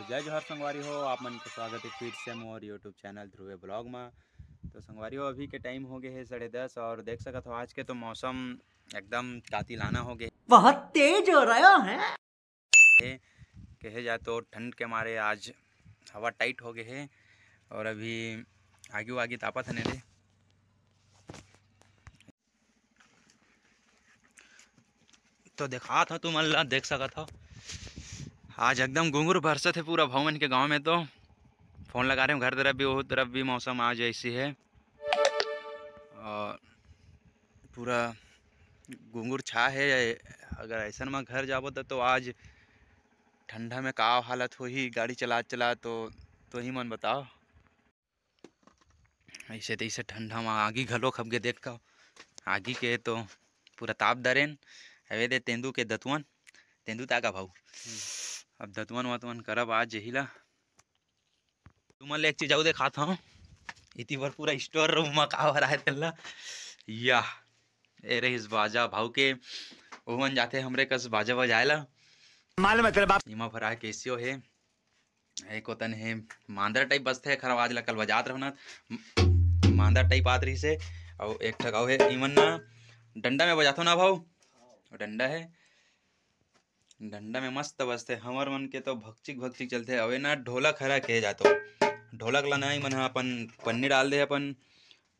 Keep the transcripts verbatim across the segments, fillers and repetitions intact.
जय जोहार संगवारी हो, आप मन के स्वागत है फिर से मोर YouTube चैनल ध्रुवे ब्लॉग में। तो संगवारी हो, अभी के टाइम हो गए है साढ़े दस और देख सकत हो आज के तो मौसम एकदम कातिलाना हो गए। बहुत तेज हो रहा है। कहे जाए तो ठंड के मारे आज हवा टाइट हो गए है और अभी आगी वागी तापत है ने रे। तो देखात हो तुमन ला, देख सकत हो आज एकदम गुंगुर बरसत है पूरा भाव मन के गांव में। तो फोन लगा रहे हो घर तरफ भी, वो तरफ भी मौसम आज ऐसी है और पूरा गुंगुर छा है। अगर ऐसन में घर जाबो तो, तो आज ठंडा में का हालत होही गाड़ी चला चला, तो तो ही मन बताओ। ऐसे तैसे ठंडा में आगी घलो खप के देख का, आगी के तो पूरा ताप दरेन। अवे दे तेंदू के दतुअन, तेंदू ताका भाऊ। अब दतुअन वतुअन करब आज यही ला। तुमन ले एक चीज अउ देखात हूँ, इति बर पूरा स्टोर रूम में का भरा है तेला। या ए रहीस बाजा भाऊ के, ओमन जाथे हमरे कस बाजा बजाए ला। मालूम है तेरे बाप। इमा भरा है केसियो है, एक ओतन हे मांदर टाइप बजथे, एखर आवाज ला कल बजात रहू ना, म-, मांदर टाइप आत रहिस हे। अउ एक ठक अउ हे, इमन ना डंडा में बजाथो ना भाऊ, डंडा हे, डंडा में मस्त बजथे। हमर मन के तो भकचिक भकचिक चलथे। अउ ए ना ढोलक हरा कहे जातो, ढोलक ला ना इमन ह अपन पन्नी डाल दे, अपन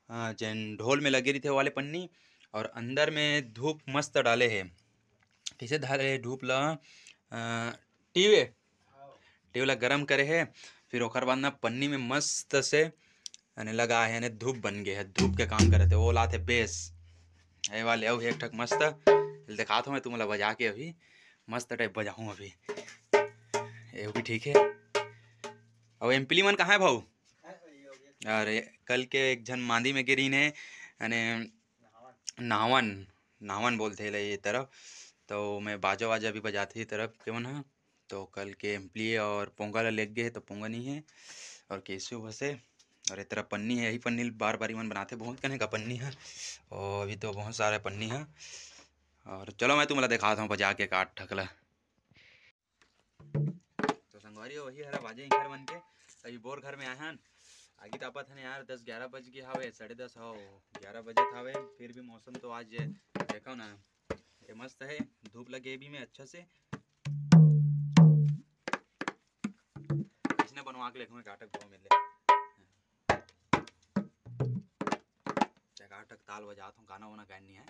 अ, जेन ढोल में लगे रहिथे, वो वाले पन्नी, और अंदर में धूप मस्त डाले हे। कइसे डाले हे धूप ला? अ, टीवे, टीवे ला गरम करे हे, फिर ओकर बाद ना पन्नी में मस्त से यानी लगा हे, यानी धूप बन गए हे, धूप के काम करत हे, वो लात हे बेस। ए वाले अउ एक ठक मस्त, दिखात हूँ मैं तुमला बजा के अभी, मस्त टाइप बजाहूँ अभी। ये भी ठीक है। अउ एम्पली मन कहाँ है भाऊ? अरे, कल के एक झन मांदी में गिरीन हे, यानी नहावन, नहावन बोलथे एला ये तरफ, तो मैं बाजा वाजा भी बजाथे ये तरफ के मन ह। तो कल के एम्पली और पोंगा ला लेग गे हे, तो पोंगा नहीं है। और केसियो बस हे, और ये तरफ पन्नी है, यही पन्नी बार बार मन बनाते, बहुत कने का पन्नी है, और अभी तो बहुत सारा पन्नी है। और चलो मैं तुमला दिखाता हूँ बजा के काट ठकला। तो संगवारी हो, वही हरा बाजे इंखर मन के। अभी बोर घर में आए हन, आगी तापत हन यार, दस ग्यारह बज गए हवे, साढ़े दस हो, ग्यारह बजे हवे, फिर भी मौसम तो आज देखो ना, ये मस्त है, धूप लगे भी में अच्छा से। इसने बनवा के लेखूंगा काटक भाव मिले। चकाटक ताल बजात हूँ, गाना वाना गान नहीं है।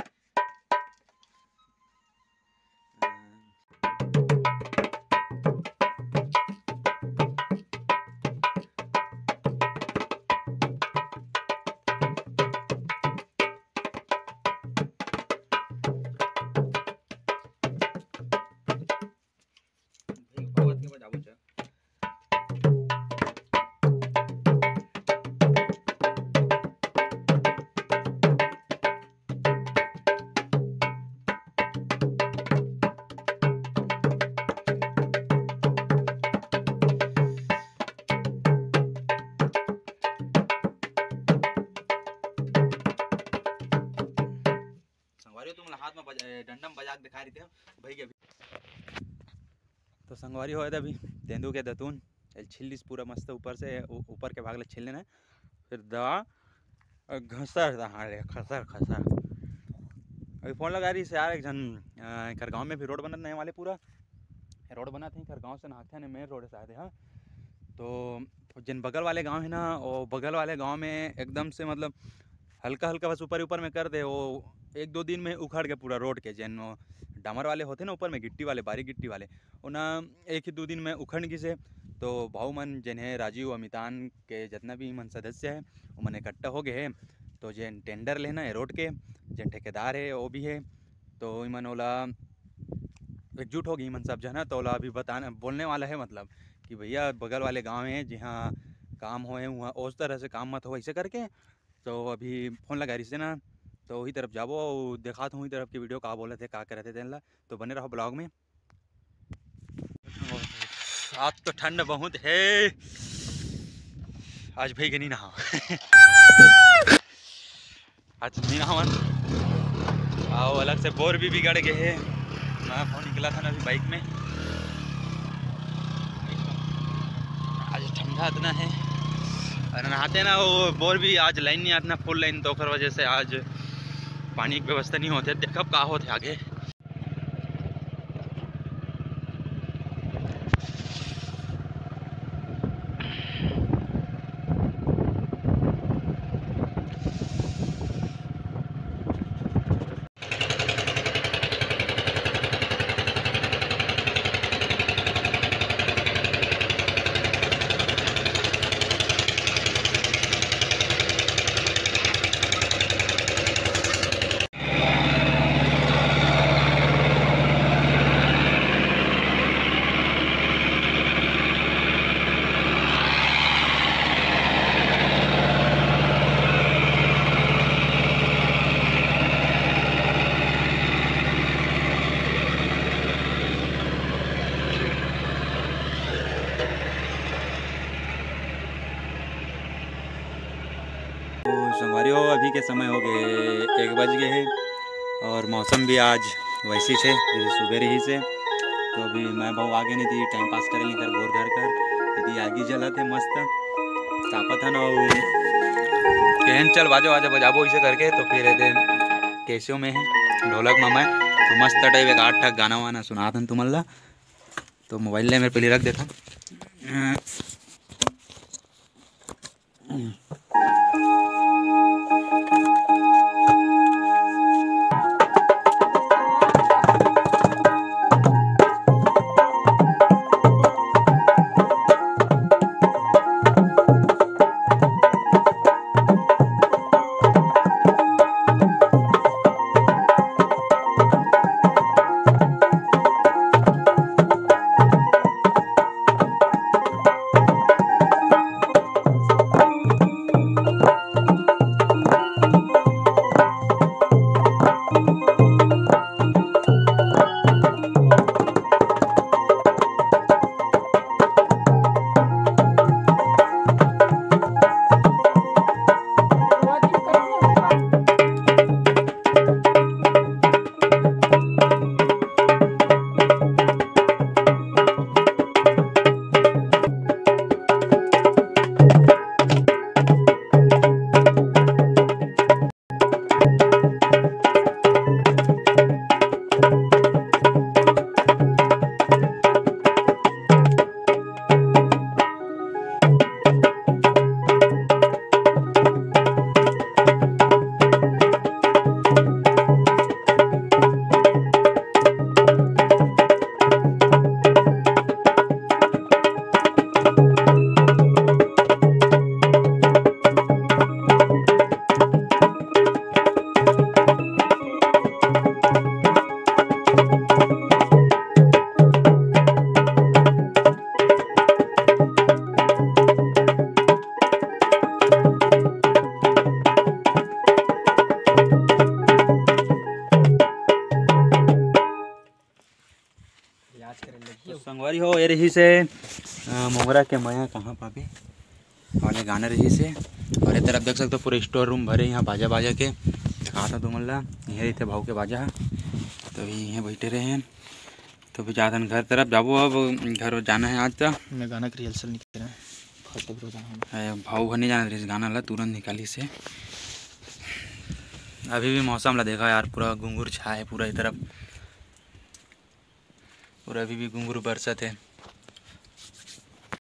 संगवारी हो, तुमला हाथ में बजा, ए, डंडा में बजा के दिखा रही थे भाई के अभी। तो संगवारी हो, अभी तेंदू के दतून, एल छील लिस पूरा मस्त ऊपर से, ऊ-, ऊपर के भाग ले छील लेना, फिर दवा और घसर दहाड़े, खसर खसर। अभी फोन लगा रही से यार, एक झन, अ, एकर गांव में भी रोड बनत नहीं वाले पूरा, रोड बनत है एकर गांव से नहाथे ने मेन रोड शायद है। तो जेन बगल वाले गांव है ना, वो बगल वाले गांव में एकदम से मतलब हल्का हल्का बस ऊपर ऊपर में कर दे, वो एक दो दिन में उखड़ के पूरा रोड के, जेन वो डामर वाले होते ना ऊपर में, गिट्टी वाले, बारीक गिट्टी वाले, वो ना एक ही दो दिन में उखड़ गिसे। तो भाऊ मन जेन है राजू, अमितान के जितना भी मन सदस्य है, वो मन इकट्ठा हो गए है। तो जेन टेंडर लेना है रोड के, जेन ठेकेदार है वो भी है, तो इमन ओला एकजुट हो गई मन सब जना। तो ओला अभी बताने बोलने वाला है, मतलब कि भैया बगल वाले गांव है जहाँ काम होए, वहाँ उस तरह से काम मत हो ऐसे करके। तो अभी फोन लगा रही से ना, तो वही तरफ जाबो और दिखात हूँ वही तरफ के वीडियो का बोलत है, का करत है तेन ला। तो बने रहो ब्लॉग में। आज तो ठंड बहुत है, आज भाई के नहीं नहाओ। आज नहीं नहावन। आओ, अलग से बोर भी बिगड़ गए है। मैं फोन निकला था ना अभी बाइक में। इतना है। और नहाते ना, वो बोर भी आज लाइन नहीं आतना, फुल लाइन, तो ओकर वजह से आज पानी के व्यवस्था नहीं होते। देखब का होते आगे। तो संगवारी हो, अभी के समय हो गए, एक बज गए है और मौसम भी आज वैसी से जैसे सुबह रही से। तो अभी मैं बहू आगे नहीं थी, टाइम पास करे लेकर बोर घर कर, यदि आगी जलत है मस्त, तापत है ना। वो कहन चल बाजा वाजा बजाबो इसे करके, तो फिर एदे कैसियो में है ढोलक में मैं, तो मस्त टाइप एक आठ ठक गाना वाना सुनात हन तुमन ला। तो मोबाइल ले मेरे पहले रख देता। तो संगवारी हो, ये रही से, अ, मोंगरा के मया कहाँ पाबे वाले गाना रही से। और ये तरफ देख सकते हो, पूरा स्टोर रूम भरे यहाँ बाजा बाजा के। दिखाता तुमन ला, ये रहिथे भाऊ के बाजा ह। तो ये यहाँ बैठे रहे हैं। तो भी जाथन घर तरफ, जाबो अब, घर जाना है आज तो। मैं गाना के रिहर्सल नहीं कर रहा है, फर्स्ट टाइम जाना है। ए, भाऊ घर नहीं जाना रहिस गाना ला, तुरंत निकाली से। अभी भी मौसम ला देखा यार, पूरा घुंघुर छाए पूरा ये तरफ, और अभी भी घुंघुर बरसत है।